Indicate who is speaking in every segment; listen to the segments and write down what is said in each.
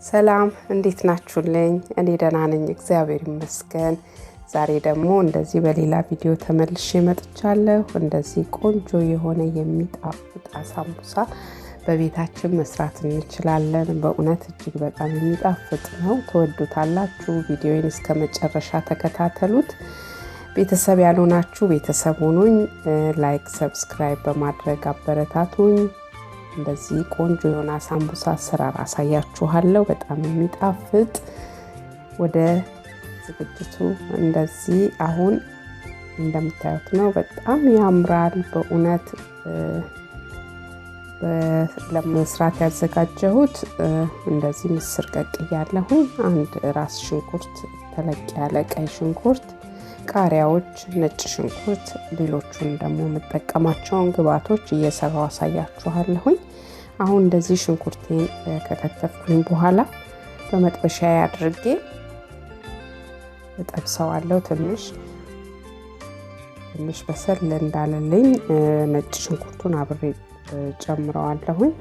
Speaker 1: ሰላም እንዴት ናችሁልኝ? እኔ ደህና ነኝ፣ እግዚአብሔር ይመስገን። ዛሬ ደግሞ እንደዚህ በሌላ ቪዲዮ ተመልሼ መጥቻለሁ። እንደዚህ ቆንጆ የሆነ የሚጣፍጥ አሳምቡሳ በቤታችን መስራት እንችላለን። በእውነት እጅግ በጣም የሚጣፍጥ ነው፣ ትወዱታላችሁ። ቪዲዮውን እስከ መጨረሻ ተከታተሉት። ቤተሰብ ያልሆናችሁ ቤተሰብ ሁኑኝ። Like፣ subscribe በማድረግ አበረታቱኝ። እንደዚህ ቆንጆ የሆነ አሳምቡሳ አሰራር አሳያችኋለሁ። በጣም የሚጣፍጥ። ወደ ዝግጅቱ እንደዚህ አሁን እንደምታዩት ነው። በጣም ያምራል በእውነት። ለመስራት ያዘጋጀሁት እንደዚህ ምስር ቀቅያለሁኝ። አንድ ራስ ሽንኩርት፣ ተለቅ ያለ ቀይ ሽንኩርት፣ ቃሪያዎች፣ ነጭ ሽንኩርት፣ ሌሎቹን ደግሞ የምጠቀማቸውን ግብአቶች እየሰራው አሳያችኋለሁኝ። አሁን እንደዚህ ሽንኩርቴን ከከተፍኩኝ በኋላ በመጥበሻ አድርጌ እጠብሰዋለሁ። ትንሽ ትንሽ በሰል እንዳለልኝ ነጭ ሽንኩርቱን አብሬ ጨምረዋለሁኝ።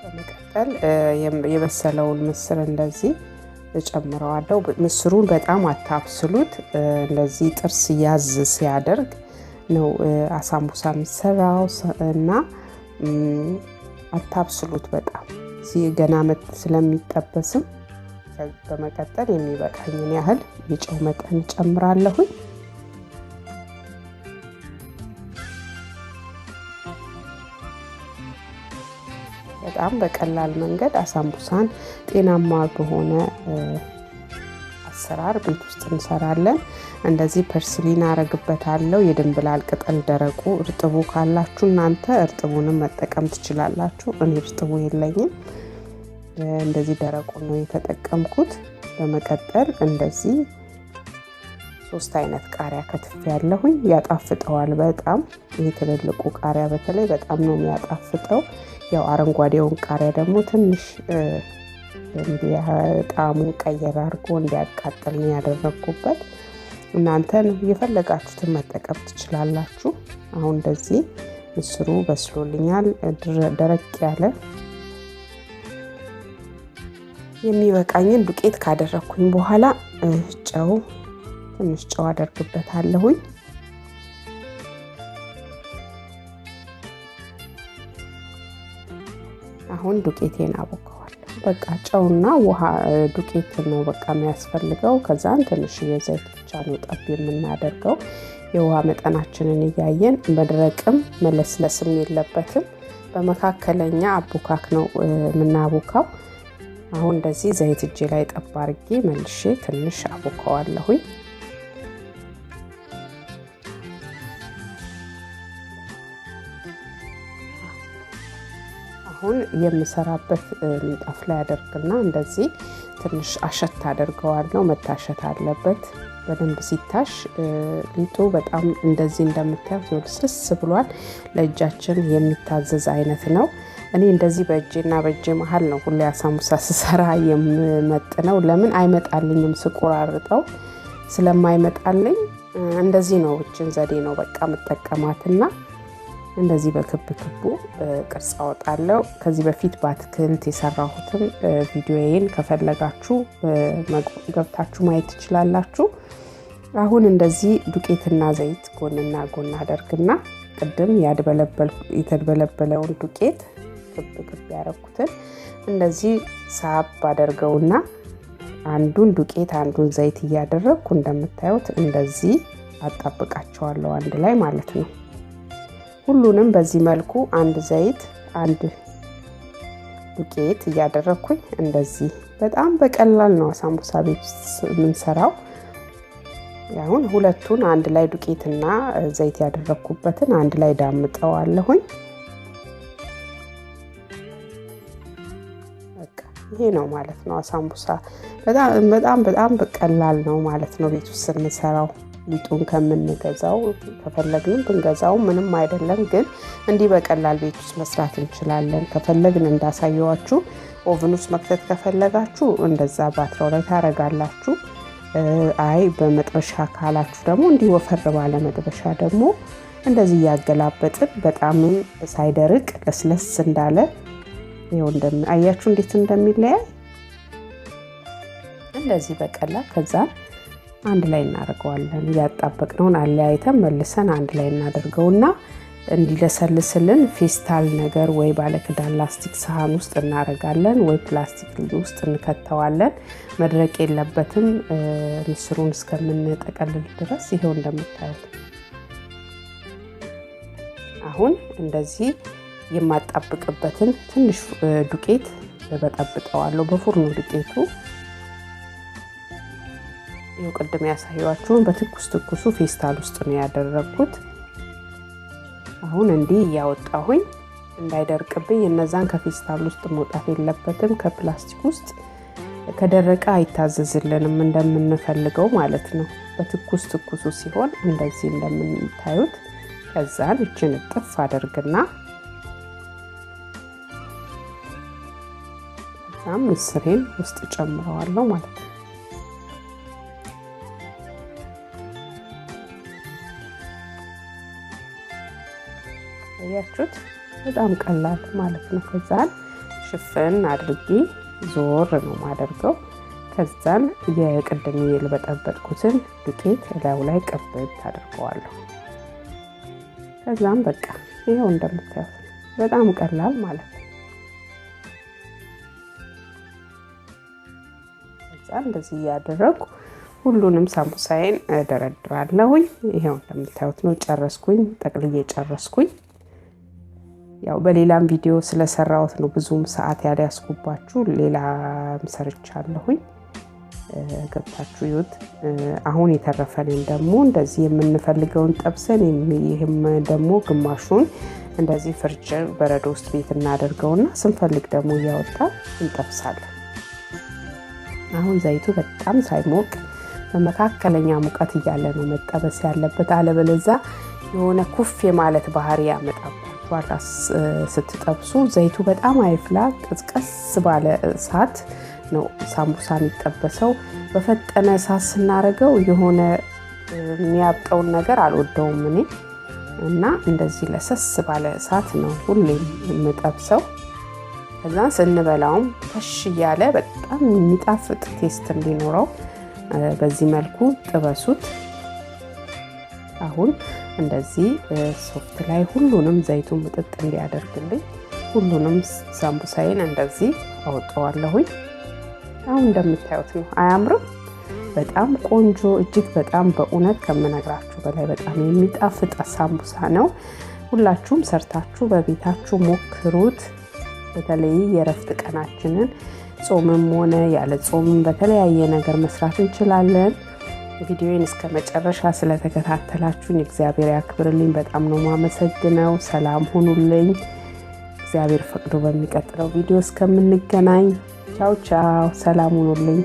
Speaker 1: በመቀጠል የበሰለውን ምስር እንደዚህ እጨምረዋለሁ። ምስሩን በጣም አታብስሉት። እንደዚህ ጥርስ ያዝ ሲያደርግ ነው አሳምቡሳ የሚሰራው እና አታብስሉት በጣም፣ ገና ስለሚጠበስም። በመቀጠል የሚበቃኝን ያህል የጨው መጠን እጨምራለሁኝ። በጣም በቀላል መንገድ አሳምቡሳን ጤናማ በሆነ አሰራር ቤት ውስጥ እንሰራለን። እንደዚህ parsley ን አረግበታለሁ። የድንብላል ቅጠል ደረቁ፣ እርጥቡ ካላችሁ እናንተ እርጥቡንም መጠቀም ትችላላችሁ። እኔ እርጥቡ የለኝም፣ እንደዚህ ደረቁ ነው የተጠቀምኩት። በመቀጠል እንደዚህ 3 አይነት ቃሪያ ከትፍ ያለሁኝ፣ ያጣፍጠዋል በጣም። ይሄ ትልልቁ ቃሪያ በተለይ በጣም ነው የሚያጣፍጠው። ያው አረንጓዴውን ቃሪያ ደግሞ ትንሽ ጣዕሙን ቀየር አድርጎ እንዲያቃጥል ነው ያደረግኩበት። እናንተን የፈለጋችሁትን መጠቀም ትችላላችሁ። አሁን እንደዚህ ምስሩ በስሎልኛል። ደረቅ ያለ የሚበቃኝን ዱቄት ካደረግኩኝ በኋላ ጨው፣ ትንሽ ጨው አደርግበታለሁኝ። አሁን ዱቄቴን አቦካዋለሁ። በቃ ጨውና ውሃ ዱቄት ነው በቃ የሚያስፈልገው። ከዛን ትንሽ የዘይት ብቻ ነው ጠብ የምናደርገው። የውሃ መጠናችንን እያየን፣ መድረቅም መለስለስም የለበትም። በመካከለኛ አቦካክ ነው የምናቦካው። አሁን እንደዚህ ዘይት እጄ ላይ ጠብ አድርጌ መልሼ ትንሽ አቦካዋለሁኝ። አሁን የምሰራበት ምንጣፍ ላይ አደርግና እንደዚህ ትንሽ አሸት አደርገዋለሁ። መታሸት አለበት በደንብ። ሲታሽ ሊጡ በጣም እንደዚህ እንደምታዩት ልስልስ ብሏል። ለእጃችን የሚታዘዝ አይነት ነው። እኔ እንደዚህ በእጄና በእጄ መሀል ነው ሁሌ አሳምቡሳ ስሰራ የምመጥነው። ለምን አይመጣልኝም፣ ስቆራርጠው ስለማይመጣልኝ እንደዚህ ነው። እችን ዘዴ ነው በቃ የምጠቀማትና እንደዚህ በክብ ክቡ ቅርጽ አወጣለሁ። ከዚህ በፊት በአትክልት የሰራሁትን ቪዲዮዬን ከፈለጋችሁ ገብታችሁ ማየት ትችላላችሁ። አሁን እንደዚህ ዱቄትና ዘይት ጎንና ጎን አደርግና ቅድም የተድበለበለውን ዱቄት ክብ ክብ ያደረኩትን እንደዚህ ሳብ አደርገውና አንዱን ዱቄት አንዱን ዘይት እያደረግኩ እንደምታዩት እንደዚህ አጣብቃቸዋለሁ አንድ ላይ ማለት ነው። ሁሉንም በዚህ መልኩ አንድ ዘይት አንድ ዱቄት እያደረግኩኝ እንደዚህ በጣም በቀላል ነው አሳምቡሳ ቤት ውስጥ የምንሰራው። አሁን ሁለቱን አንድ ላይ ዱቄትና ዘይት ያደረግኩበትን አንድ ላይ ዳምጠዋለሁኝ። በቃ ይሄ ነው ማለት ነው አሳምቡሳ። በጣም በጣም በጣም ቀላል ነው ማለት ነው ቤት ውስጥ ስንሰራው ሊጡን ከምንገዛው። ከፈለግንም ብንገዛው ምንም አይደለም፣ ግን እንዲህ በቀላል ቤት ውስጥ መስራት እንችላለን። ከፈለግን እንዳሳየዋችሁ oven ውስጥ መክተት ከፈለጋችሁ እንደዛ ባትራው ላይ ታረጋላችሁ። አይ በመጥበሻ ካላችሁ ደግሞ እንዲህ ወፈር ባለ መጥበሻ ደግሞ እንደዚህ እያገላበጥን በጣምም ሳይደርቅ ለስለስ እንዳለ ይኸው አያችሁ እንዴት እንደሚለያይ እንደዚህ በቀላል። ከዛ አንድ ላይ እናደርገዋለን። እያጣበቅነውን አለያይተን መልሰን አንድ ላይ እናደርገውና እንዲለሰልስልን ፌስታል ነገር ወይ ባለክዳን ላስቲክ ሳህን ውስጥ እናደርጋለን ወይ ፕላስቲክ ውስጥ እንከተዋለን። መድረቅ የለበትም ምስሩን እስከምንጠቀልል ድረስ። ይኸው እንደምታዩት አሁን እንደዚህ የማጣብቅበትን ትንሽ ዱቄት በጠብጠዋለሁ በፉርኖ ዱቄቱ። ይኸው ቅድም ያሳየኋችሁን በትኩስ ትኩሱ ፌስታል ውስጥ ነው ያደረግኩት። አሁን እንዲህ እያወጣሁኝ እንዳይደርቅብኝ እነዛን ከፌስታል ውስጥ መውጣት የለበትም። ከፕላስቲክ ውስጥ ከደረቀ አይታዘዝልንም እንደምንፈልገው ማለት ነው። በትኩስ ትኩሱ ሲሆን እንደዚህ እንደምታዩት ከዛን እችን እጥፍ አደርግና ከዛም ምስሬን ውስጥ ጨምረዋለሁ ማለት ነው። አያችሁት? በጣም ቀላል ማለት ነው። ከዛን ሽፍን አድርጌ ዞር ነው ማደርገው። ከዛን የቅድም የበጠበጥኩትን ዱቄት እላዩ ላይ ቅብት አድርገዋለሁ። ከዛም በቃ ይኸው እንደምታዩት በጣም ቀላል ማለት ነው። ከዛ እንደዚህ እያደረጉ ሁሉንም ሳምቡሳዬን እደረድራለሁኝ። ይኸው እንደምታዩት ነው። ጨረስኩኝ፣ ጠቅልዬ ጨረስኩኝ። ያው በሌላም ቪዲዮ ስለሰራሁት ነው ብዙም ሰዓት ያልያዝኩባችሁ። ሌላም ሰርቻለሁኝ፣ ገብታችሁ ይዩት። አሁን የተረፈንን ደግሞ እንደዚህ የምንፈልገውን ጠብሰን ይህም ደግሞ ግማሹን እንደዚህ ፍርጅ በረዶ ውስጥ ቤት እናደርገውና ስንፈልግ ደግሞ እያወጣ እንጠብሳለን። አሁን ዘይቱ በጣም ሳይሞቅ በመካከለኛ ሙቀት እያለ ነው መጠበስ ያለበት። አለበለዛ የሆነ ኩፍ የማለት ባህሪ ያመጣባችኋል ስትጠብሱ። ዘይቱ በጣም አይፍላ፣ ቀዝቀዝ ባለ እሳት ነው ሳምቡሳ የሚጠበሰው። በፈጠነ እሳት ስናደርገው የሆነ የሚያብጠውን ነገር አልወደውም እኔ እና እንደዚህ ለሰስ ባለ እሳት ነው ሁሌም የምጠብሰው። ከዛ ስንበላውም ተሽ እያለ በጣም የሚጣፍጥ taste እንዲኖረው በዚህ መልኩ ጥበሱት። አሁን እንደዚህ ሶፍት ላይ ሁሉንም ዘይቱን ምጥጥ እንዲያደርግልኝ ሁሉንም ሳምቡሳዬን እንደዚህ አወጣዋለሁኝ። አሁን እንደምታዩት ነው። አያምርም? በጣም ቆንጆ፣ እጅግ በጣም በእውነት ከምነግራችሁ በላይ በጣም የሚጣፍጥ ሳምቡሳ ነው። ሁላችሁም ሰርታችሁ በቤታችሁ ሞክሩት። በተለይ የእረፍት ቀናችንን ጾምም ሆነ ያለ ጾምም በተለያየ ነገር መስራት እንችላለን። ቪዲዮን እስከ መጨረሻ ስለተከታተላችሁኝ እግዚአብሔር ያክብርልኝ። በጣም ነው ማመሰግነው። ሰላም ሁኑልኝ። እግዚአብሔር ፈቅዶ በሚቀጥለው ቪዲዮ እስከምንገናኝ ቻው ቻው። ሰላም ሁኑልኝ።